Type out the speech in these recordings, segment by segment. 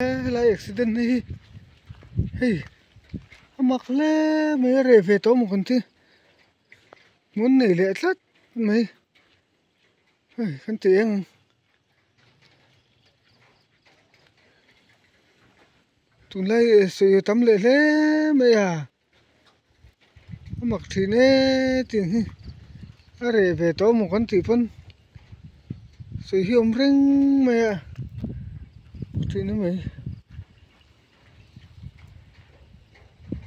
Helai accident na hi hei a mak hle mai a reh ve tawh maw kan ti hmun nei leh tlat mai hei kan ti eng ang tunlai sawi a tam leh hle mai a. A mak thin e tih hi a reh ve tawh maw kan tih pawn sawi hi a awm reng mai a thin a mai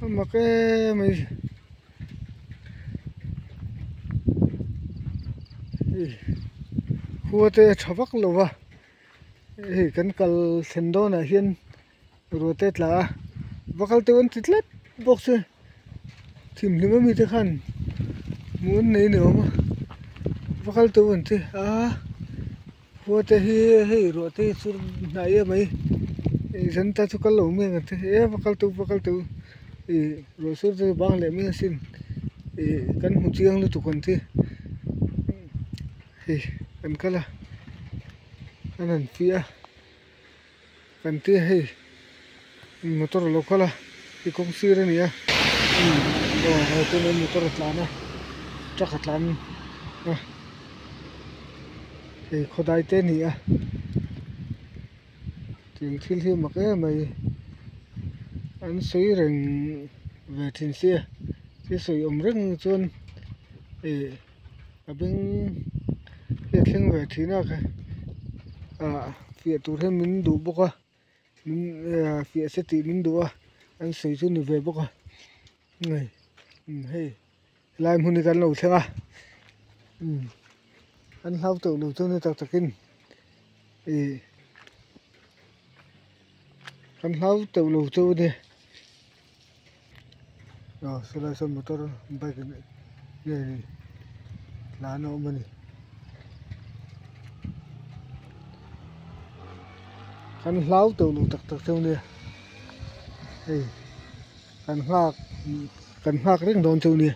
a mak em mai hei khua te a tha vak lo va hei kan kal thlen dawnah hian. Ruate tla a va kal teuh an ti tlat bawk se thimhlim ami te khan hmuh an nei ni awm a va kal teuh an ti a khua te hi hei ruah te hi sur hnai em mai ih zan ta chu kal lo mai ang an ti e va kal teuh va kal teuh ih ruah sur te chu bang leh mai asin ih kan hmu chiang lutuk an ti hei an kal a an han fiah a. Kan tia hei motor a lo kal a i kawng sir a ni a aw hei tunah motor a tlan a truck a tlan a hei khawdai te a ni a tiang thil hi a mak em mai an sawi reng ve thin sia thil sawi awm reng chuan ih. A beng hi a thleng ve thin a ah fiah tur hian min duh bawk a min ah fiah se tih min duh a an sawi chu ni ve bawk a hei hei helai hmun hi kan lo thleng a umm an hlau teuh lo chuan tak takin ih kan hlau teuh lo chu a ni. Aw sawlai sawn motor bike nge ni tlan a awm a ni kan hlau teuh lo tak tak cheu nia hei kan nghak kan nghak reng dawn cheu nia.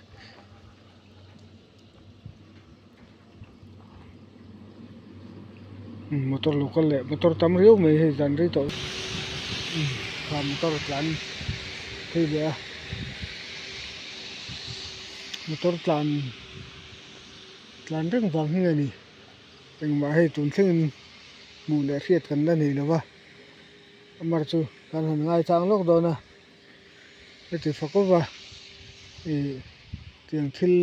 Motor lo kal leh motor tam riau mai hei zan rei tawh kha motor a tlan phei leh a motor tlan tlan reng vang hi nge ni engmah hei tun thlengin hmuh leh hriat kan la nei lo va amar chu kan han ngaichang lawk dawn a heti fak awva ih tiang thil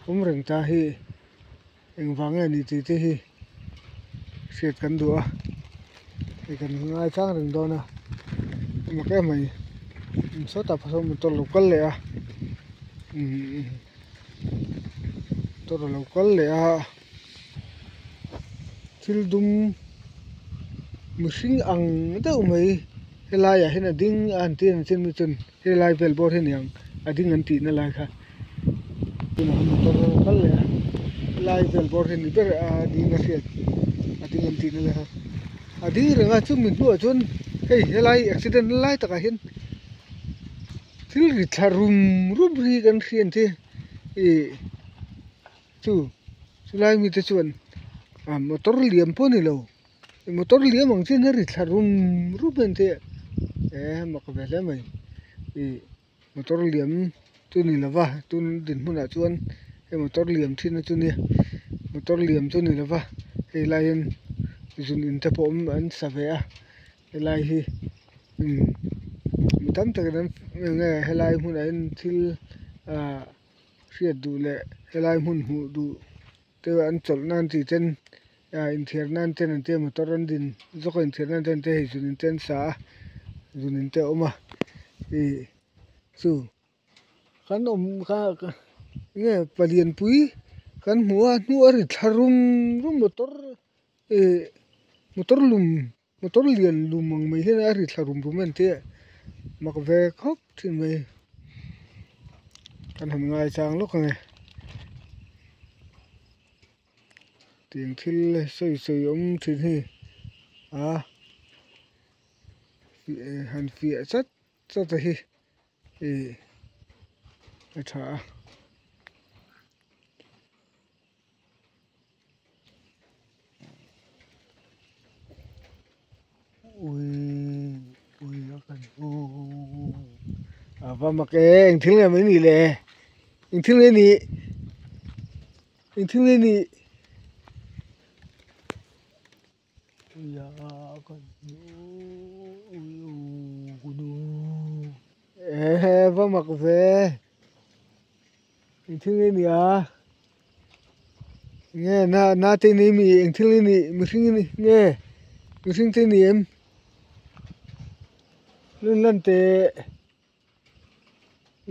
awm reng ta hi. Engvang nge ni tih te hi hriat kan duh a hei kan ngai chang reng dawn a a mak em mai sawtah pawh sawn motor lo kal leh a umm motor a lo kal leh a thil dum mihring ang deuh mai helai ah hian a ding a an ti a ni chin chuan helai vel bawr hi a ni ang a ding an tihna lai kha. Tunah hian motor a kal leh a helai vel bawr hi a ni ber a ding a hriat a ding an tihna lai kha a ding reng a chumi hnuah chuan hei helai accident na lai takah hian thil ri thla rum rum hi kan hria ang che ih chu chulai mite chuan ah motor lian pawh a ni lo motor liam ang chian a ri thla rum rum a ni te eh mak ve hle mai ih. Motor liam chu ni lova tun dinhmunah chuan hei motor liam thin na chu nia motor liam chu ni lova hei lai hian zun in te pawh awm an sa ve a helai hi umm mi tam takin an eng nge helai hmunah hian thil ah hriat duh leh helai hmun hmuh duh te an chawlh nan tih ten ah inthiar nan ten an tia motor an din zawk a inthiar nan ten an tia hei zun in te an sa a zun in te a awm a ih chu kan awm kha nge palian pui kan hmu a hnu a ri thla rum rum motor ih motor lum motor lian lum ang mai hian a ri thla rum rum a ni tih mak ve khawp thin mai kan han ngaichang lawk ang e. Tiang thil sawi sawi awm thin hi a han fiah chat chat a hi ih a tha a. Ui. A va mak e eng thil nge mai ni le eng thil nge nih eng thil nge nih e va mak ve eng thil nge ni a nge na na te nei mi eng thil nge nih mihring nge mihring te ni em. Lun lan teh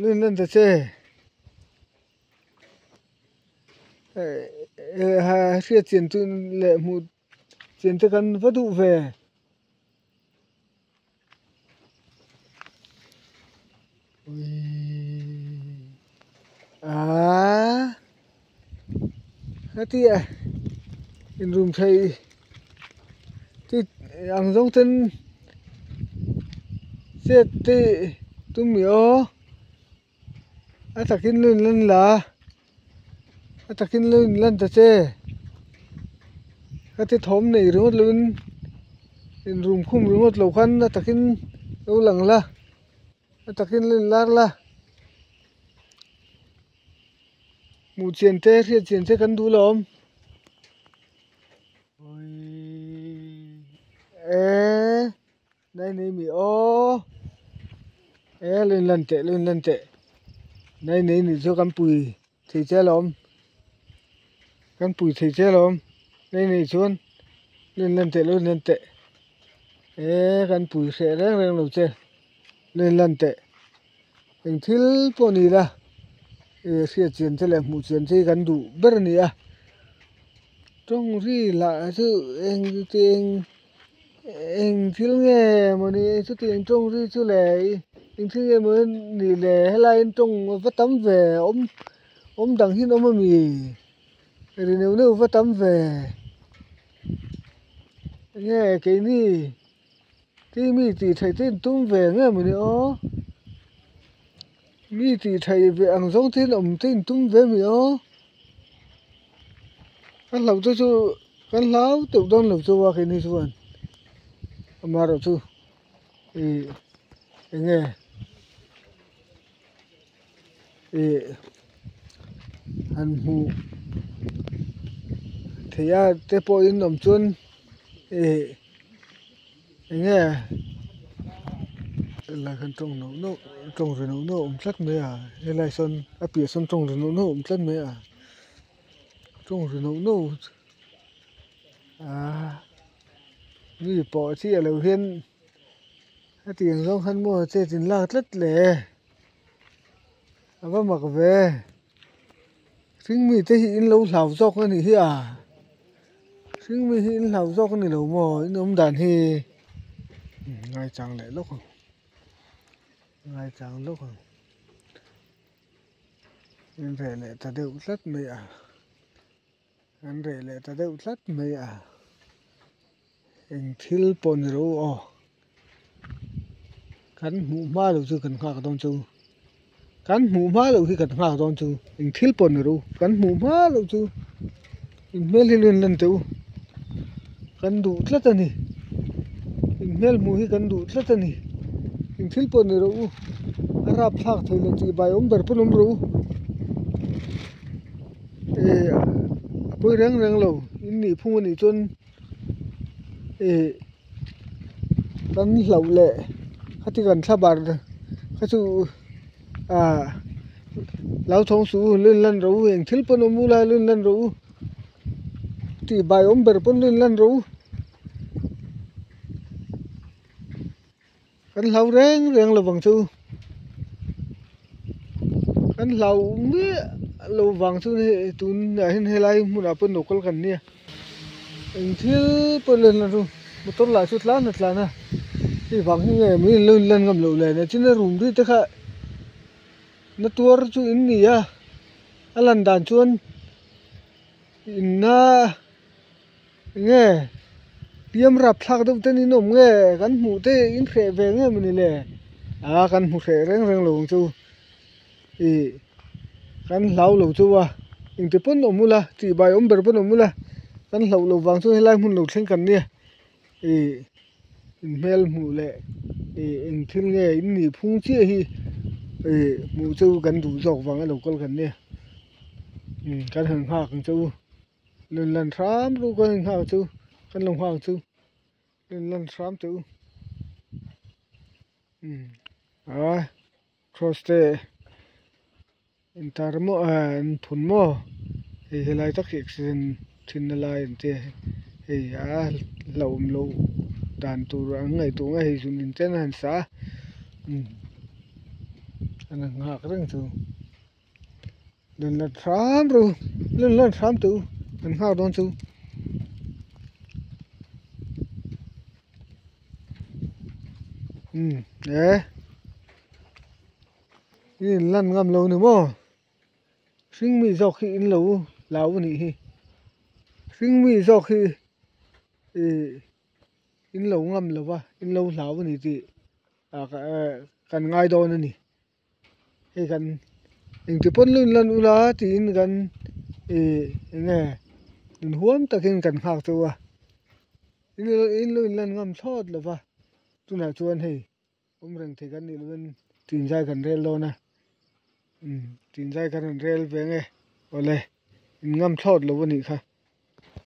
lun lan ta che hriat chian chu leh hmuh chian te kan va duh ve. Aaa hetia inrum thei te ang zawng ten chet te tum mi aw a takin lo in lan la a takin lo in lan ta che heti thawm nei ringawt lo in inrum khum ringawt lo khan a takin lo lang la. A takin lo inlar la, hmuh chian te hriat chian te kan duh lo awm. Eee nai nei mi aw e lo inlan teh lo inlan teh nai nei nih chu kan pui thei che alawm kan pui thei che alawm nai nei chuan lo inlan teh lo inlan teh eee kan pui hreh reng reng lo che. Len lan teh eng thil pawh ni la eh hriat chian te leh hmuh chian te hi kan duh ber a ni a tawng ri lah chu eng ti eng eng thil nge mawni chuti eng tawng ri chu le eng thil nge maw ni le helaiin tawng a va tam ve awm awm dang hi an awm a mi ri neuh neuh va tam ve enge keini. Ti mi tih theih te in tum ve nge mawni aw mi tih theih ve ang zawng te in awm te in tum ve mi aw ka hlauh te chu kan hlau teuh dawn lo chu a keini chuan amaherawhchu ih eng nge ih han hmuh theih a te pawhin awm chuan ih. Enge helai khan tawng neuh neuh tawng ri neuh neuh a awm tlat mai a helai sawn a piah sawn tawng ri neuh neuh a awm tlat mai a tawng ri neuh neuh ahh mi pawh chiah lo hian hetiang zawng khan maw chet in lak tlat le a va mak ve hring mite hi in lo hlau zawk a nih hi a. Hring mi hi in hlau zawk a ni lo maw in awm dan hi ngaichang leh lawk ang ngaichang lawk ang in reh leh ta deuh tlat mai a an reh leh ta deuh tlat mai a eng thil pawh ni ro aw. Kan hmuh hma loh chu kan nghak dawn chu kan hmuh hma loh hi kan nghak dawn chu eng thil pawh ni ro kan hmuh hma loh chu in hmel hi lo in lan teh u kan duh tlat a ni in hmel hmuh hi kan duh tlat a ni eng thil pawh ni ro a rapthlak thei lo tih bai awm ber pawn awm ro eh a pawi reng reng lo in nih phung a nih chuan eh. Kan hlauh leh khati kan thla bar kha chu ah lo thawng suh u lun lan rawh u eng thil pawn awm ula lun lan rawh u tih bai awm ber pawn lun lan rawh u kan hlau reng reng lo vang chu kan hlau miah lo vang chu hei tunah hian helai hmunah pawh local kan nia. Eng thil pawh len la chu motor lah chu tlan a tlan a hei vang hi nge mai in lo in lan ngam loh len a tin a room ri te kha na tuar chu in ni a a lan dan chuan inna enge piam rap thlak deuh ten in awm nge kan hmuh te in hreh ve nge mawni le ah kan hmu hreh reng reng lo ang chu. Ih kan hlau lo chu a engti pawn awm ula tih bai awm ber pawn awm ula kan hlauh loh vang chuan helai hmun lo thleng kan nia ih in hmel hmuh leh ih eng thil nge in nih phung chiah hi. Ih hmuh chu kan duh zawk vang a lo kal kan nia umm kan han nghak ang che u lun lan hram ru kan han nghak chu kan lo nghak chu lun lan hram teh u umm a cross te intar maw ah an phun maw hei helai tak hi accident thin na lai an tia hei a hlauhawm loh dan tur an ngaihtuah nge hei zun in chen a han sa a umm an han nghak reng chu lun lan hram ru lun lan hram teh u an nghak dawn chu. Umm e. I in lan ngam lo ni maw? Hring mi zawk hi in lo hlau a nih hi. Hring mi zawk hi ih in lo ngam lo va, in lo hlau a ni tih ah kan ngai dawn a ni. Hei kan engti pawn lo in lan ula tiin kan ih eng nge inhuam takin kan nghak chauh a. In lo in lan ngam thlawt lo va, tunah chuan hei. Awm reng thei kan nih lovin tinzai kan rel dawn a, umm tinzai kan rawn rel ve nge awle in ngam thlawt lo a nih kha.